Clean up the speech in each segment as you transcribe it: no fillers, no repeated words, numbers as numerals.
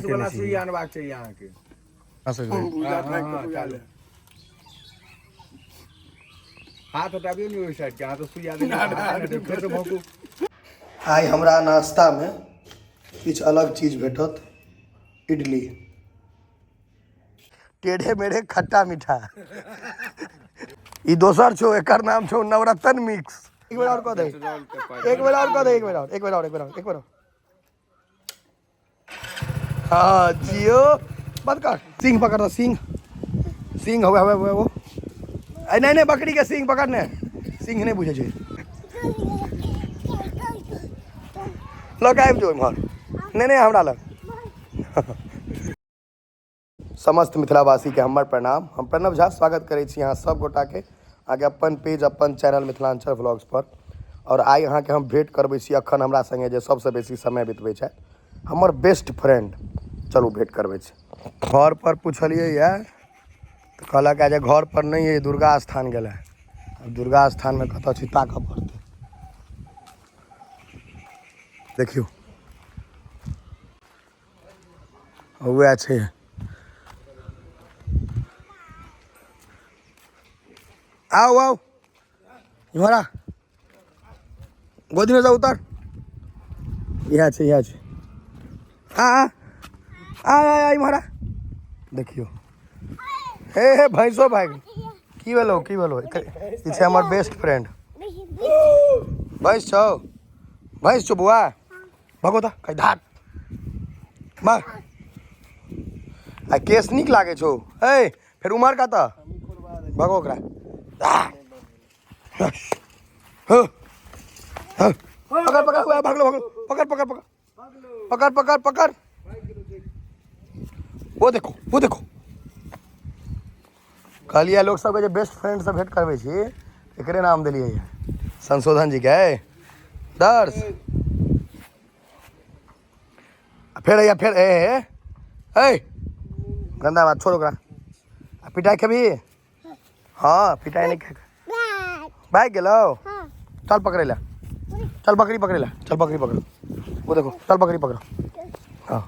वाला सुई आनबाक चाही अहाँके। हाथ हटाबियौ ने ओहि साइड के, अहाँ तऽ सुइया देने फेर से भोंकू। आइ हमरा नाश्तामे किछु अलग चीज भेटत, इडली। टेढ़े मेढ़े खट्टा मीठा। ई दोसर छौ, एकर नाम छौ नवरत्न मिक्स। एक बेर और कऽ दे, एक बेर और कऽ दे, एक बेर और, एक बेर और, एक बेर और, एक बेर और। हाँ जियो, बंद कर। सिंह पकड़ दो, सिंह सिंह हुआ हुआ हुआ वो। नहीं नहीं, बकरी के सिंह पकड़ने, सिंह नहीं बुझे छै। लऽ के आबि जो इम्हर। नहीं नहीं, हमरा लग। समस्त मिथिलावासीके हमर प्रणाम। हम प्रणव झा स्वागत करै छी अहाँ सब गोटाके अहाँके अपन पेज अपन चैनल मिथिलांचल व्लॉग्स पर। और आइ अहाँके हम भेंट करबै छी अखन हमरा संगे जे सबसँ बेसी समय बितबै छथि, हमर बेस्ट फ्रेंड। चलू भेंट करबै छी। घर पर पुछलियै यऽ तऽ कहलक जे घर पर नहि अइ, दुर्गा स्थान गेलै। आब दुर्गा स्थानमे कतऽ छी ताकऽ पड़तै। देखियौ वएह छै। आउ आउ इम्हर आ, गोदीमे से उतर। इएह छै, इएह छै। आ आ आ इम्हर आ। देखियौ, हे हे, भैंसो भागि। की भेलो, की भेलो? ई छै हमर बेस्ट फ्रेंड। भैंस छौ, भैंस छौ बौआ। भगो तऽ कहि धार मार। आ केस नीक लागै छौ। ए फेर उमर कतऽ? भगो ओकरा। पकड़ पकड़, हुआ भागलो भागलो। पकड़ पकड़ पकड़ पकड़ पकड़ पकड़। वो देखो, वो देखो। कहलियै लोक सबके जे बेस्ट फ्रेंड से भेंट करबै छी, एकरे नाम देलियै संशोधन जी के। दर्श फेर अइया फेर। ए ए ए, गंदा बात छोड़ ओकरा। आ पिटाइ खेबही? हाँ, पिटाइ नहीं खे। भागि गेलौ। चल पकड़े ला, चल बकरी पकड़े ला, चल बकरी पकड़ो। वो देखो, चल बकरी पकड़ो। हाँ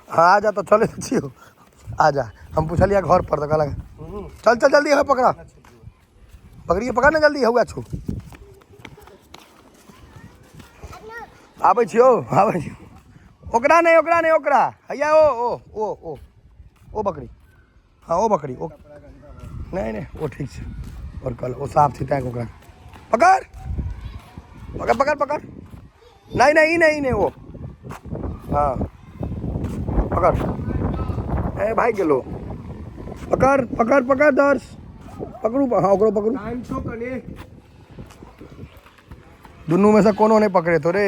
हाँ, आ जा। तो चले तो छियो, आ जा। हम पूछलियै घर पर तऽ कहलक चल चल जल्दी। हो पकड़ा बकरी, पकड़ ने जल्दी। हुआ छौ, आबै छियौ, आबै छियौ। ओकरा नहि, ओकरा नहि, ओकरा हैया। ओ ओ ओ ओ ओ बकरी। हाँ, ओ बकरी। ओ नहीं नहीं, ओ ठीक छै। और कल ओ साफ छै तैं। ओकरा पकड़ पकड़ पकड़ पकड़। नहीं नहीं, ई नहीं, ई नहीं, ओ। हाँ पकड़। ए भागि गेलो। पकड़ पकड़ पकड़ दर्श, पकड़ू। हाँ, ओकरो पकड़ू। टाइम छौ कनी। दुनू में से कोनो नहीं पकड़े तो रे।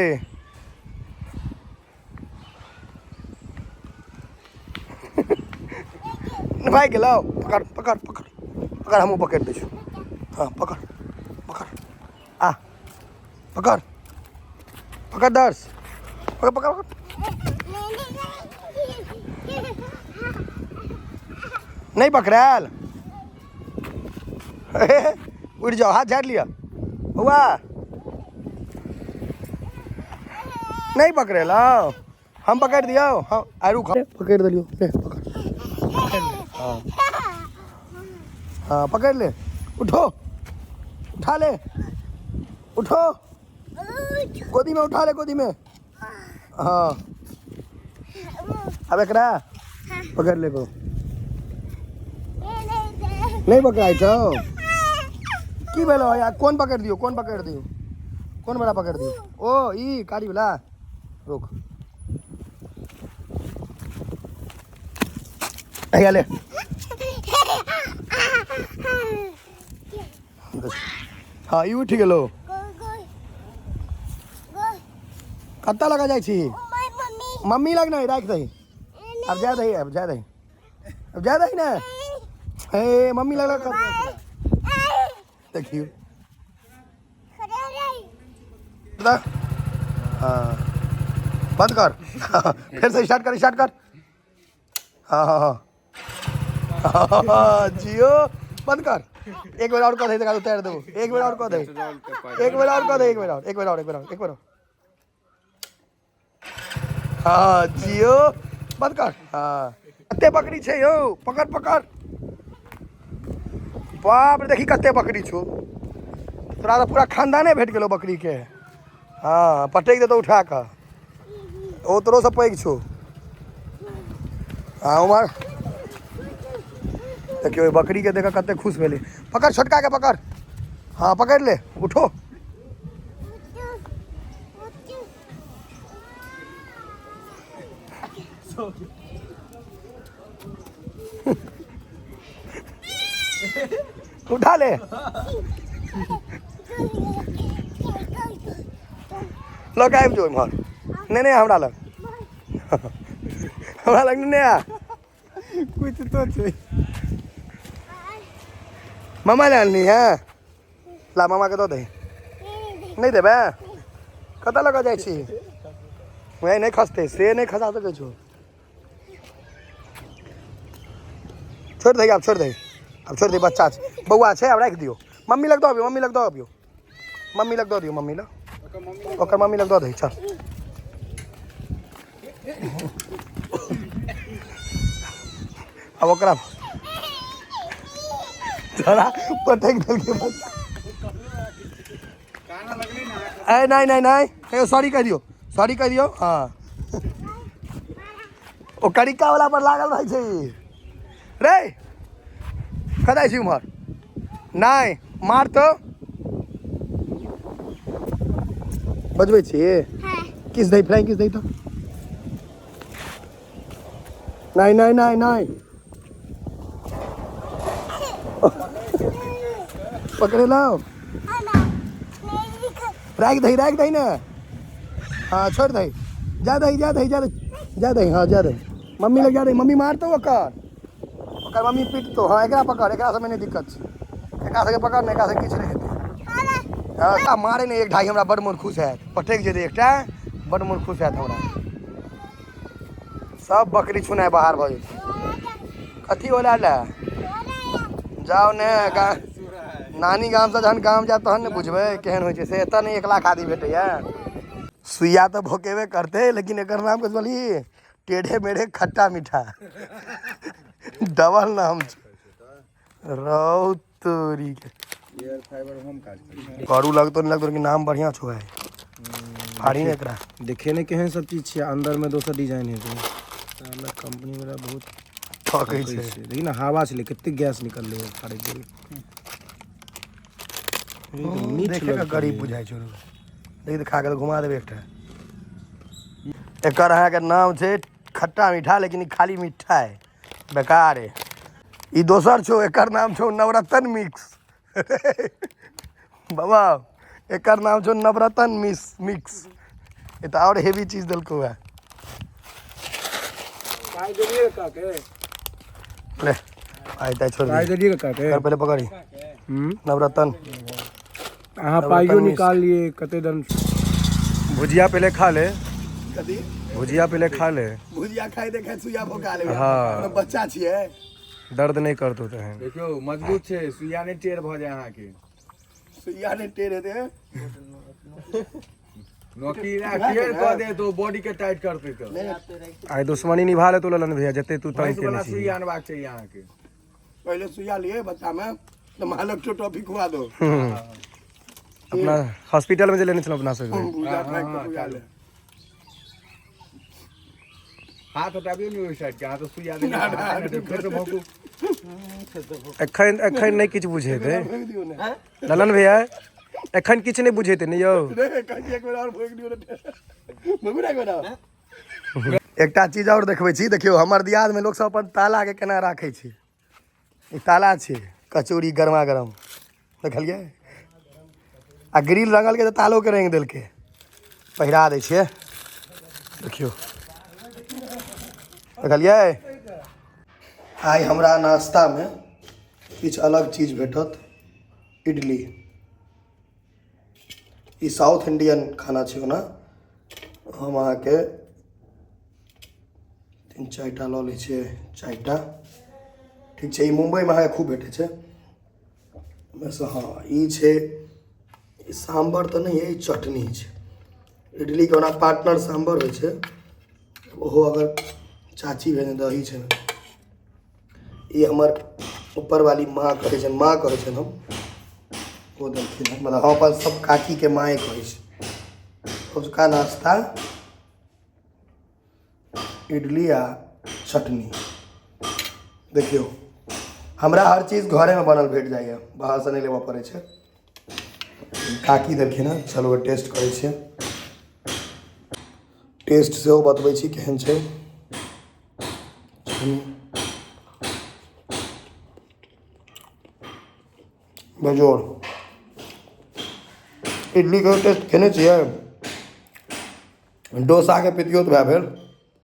भागि गेलौ। पकड़ पकड़ पकड़ पकड़। हमहूँ पकड़ि दै छियौ। हाँ पकड़ पकड़, आ पकड़ पकड़ दर्श, पकड़ पकड़ पकड़। नहीं पकड़ायल। उठि जाओ, हाथ झाड़ि लिअ बौआ। नहीं पकड़ेलौ? हम पकड़ दियौ? हाँ, आ रुक, पकड़ देलियौ। ले पकड़, पकड़ ले। हाँ हाँ, पकड़ ले। उठो, उठा ले, उठो, गोदी में उठा ले, गोदी में। हाँ, अब एकरा पकड़ ले को। नहीं पकड़ाइ छौ? की भेलो यार? कोन पकड़ दियौ, कोन पकड़ दियौ, कोन वाला पकड़ दियौ? ओ ई कारी वाला। रुक, हैया ले। हाँ, ई उठि गेलो। कतऽ लगा जाइ छी? मम्मी लग नहीं राखि दही। अब जा दही, अब जा दही, अब जा दही ने। हे, मम्मी लग लग। देखियौ। हाँ, बंद कर, फिर से स्टार्ट कर, स्टार्ट कर। हाँ हाँ हाँ हाँ, जियो। बंद कर। एक बेर और कऽ दे, उतारि देबो। एक बेर और कऽ दे, एक बेर और कऽ दे, एक बेर और, एक बेर और, एक बेर और, एक बेर और। हँ जियो बंद कर। हँ कते बकरी छै यौ, पकड़ पकड़। बाप रे, देखी कते बकरी छौ तोरा, तऽ पूरा खानदाने भेट गेलौ बकरी के। हँ पटकि देतौ उठा कऽ, ओ तोरोसँ पैघ छौ। हँ उम्हर देखियौ, ओहि बकरीके देख कऽ कते खुश भेलै। पकड़ छोटकाके पकड़। हँ पकड़ि ले, उठो। उठा ले, लऽ कऽ आबि जो इम्हर। नहि नहि, हमरा लग, हमरा लग नहि आ। कुछ तो छै। मामा लए आनली है, ला मामाके दऽ दही। नहि देबै? कतऽ लऽ कऽ जाइ छी? नहि नहि, खसतै से नहि खसा सकै छौ। छोड़ि दही आब, छोड़ि दही आब, छोड़ि दही। बच्चा छै, बौआ छै, आब राखि दियौ। मम्मी लग दऽ अबियौ, मम्मी लग दऽ अबियौ, मम्मी लग दऽ दियौ, मम्मी लग, ओकर मम्मी लग दऽ दही। चल, आब ओकरा तोरा पटकि देलकै बच्चा। ए नहि नहि नहि, कहियो सॉरी कहि दियौ, सॉरी कहि दियौ। हँ ओ करिका वाला पर लागल रहै छै ई। रे कतऽ छी उम्हर? नहि मार तो बजबै छी। किस दही, फ्लाइंग किस दही? तो नहि नहि नहि नहि, पकड़े लाओ। राखि दही, राखि दही ने। हाँ छोड़ दही, जा दही, जा दही, जा दही, जा दही। हाँ जा दही, मम्मी लग जा दही। मम्मी मारतौ ओकर, ओकर मम्मी पीटतौ। हाँ एकरा पकड़, एकरा सबमे नहि दिक्कत छै। एकरा सबके पकड़ ने, एकरा से किछु नहि हेतै। हाँ मारे ने एक ढाई, हमरा बड़ मोन खुश हैत। पटकि जेतै एकटा, बड़ मोन खुश हैत हमरा। सब बकरी छुनाइ बाहर भऽ जेतै। कथी ओला ले जाउ ने। नानी गामसँ जहन गाम जायब तहन ने बुझबै केहन होइ छै से। एतऽ नहि 1 लाख आदमी भेटैया। सुइया तऽ भोकेबे करतै, लेकिन एकर नाम कथी बोलही? टेढ़े मेढ़े खट्टा मीठा, डबल नाम छै। रौ तोरी के, एयर फाइबर हम काज करै। करू लगतो नहि लगतो, लेकिन नाम बढ़िआँ छौ। है फाड़ी ने एकरा। देखे ने केहन सब चीज छै, अंदर में दोसर डिजाइन हेतै। हमरा कंपनी वाला बहुत ठकै छै। देखी ने, हवा छलै, कते गैस निकललै फाड़ै गेल। देखे के गरीब बुझाइ छौ। देख, खा के घुमा देबै एकटा। एकर अहाँके नाम छै खट्टा मीठा, लेकिन ई खाली मीठा है, बेकार है। ई दोसर छौ, एकर नाम छौ नवरत्न मिक्स। बाबा, एकर नाम छौ नवरत्न मिक्स मिक्स। ई तऽ आओर हेवी चीज देलकौ है। पाइ देलियै काके? ले, आइ ताइ छोड़। पाइ देलियै काके? कर पहिले पकड़ी। नवरत्न। अहाँ पाइयो निकाल लिए कते दन। भुजिया पहले खा ले। कथी? भुजिया पहले खा ले। भुजिया खाइ दे, खाइ सुइया भोका लेबै। हाँ। बच्चा छियै। दर्द नहीं करतो तहन। देखियौ, मजबूत छै, सुइया नहि टेढ़ भऽ जाय अहाँके। सुइया नहि टेढ़ हेतै। नोकीला टेढ़ कऽ दे तो बॉडी के टाइट करतै तऽ। आइ दुश्मनी निभा ले तो ललन भैया, जते तू तंग भैंस केने वाला छी। सुइया अनबाक चाही अहाँके। पहिले सुइया लिए बच्चा में तऽ मालक तो टॉफी खुआ दो। अपना हॉस्पिटल में जे लेने छलहुँ अपना सबके। भुजिया खाइ के सुइया ले। हाथ हटाबियौ ने ओहि साइड के, अहाँ तऽ सुइया देने फेर से भोंकू। एखन एखन नहि किछु बुझेतै। भोग दियौ ने। ललन भैया, एखन किछु नहि बुझेतै ने यौ। रे कहै एक बेर आओर भोग दियौ ने। भोगू ने एक बेर आओर। एकटा चीज आओर देखबै छी। देखियौ, हमर दियादमे लोकसब अपन तालाके केना राखै छै। ई ताला छै, कचौड़ी गरमा गरम देखलियै? आ ग्रिल रंगलकै तऽ तालोके रंगि देलकै। पहिरा दै छियै, देखियौ, देखलियै? आइ हमरा नाश्तामे किछु अलग चीज भेटत, इडली। ई साउथ इंडियन खाना छै। ओना हम अहाँके 3 4टा लऽ लै छियै, 4टा ठीक छै। ई मुम्बइमे अहाँके खूब भेटै छै। वैसे हँ ई छै, ई साम्बर तऽ नहि है, ई चटनी छै। इडलीके ओना पार्टनर साम्बर होइ छै, ओहो अगर चाची भेजने दही छै। ई हमर ऊपर वाली माँ कहै छनि, माँ कहै छनि हम, ओ देलखिन हँ। मतलब हम अपन सब काकीके माँए कहै छी। अजुका नाश्ता इडली आ चटनी। देखियौ, हमरा हर चीज घरेमे बनल भेट जाइए, बाहरसँ नहि लेबऽ पड़ै छै। काकी देलखिन हँ, चलू टेस्ट करै छियै। टेस्ट सेहो बतबै छी केहन छै। बेजोड़। इडलीके टेस्ट खेने छियै? डोसाके पितियोत भए भेल।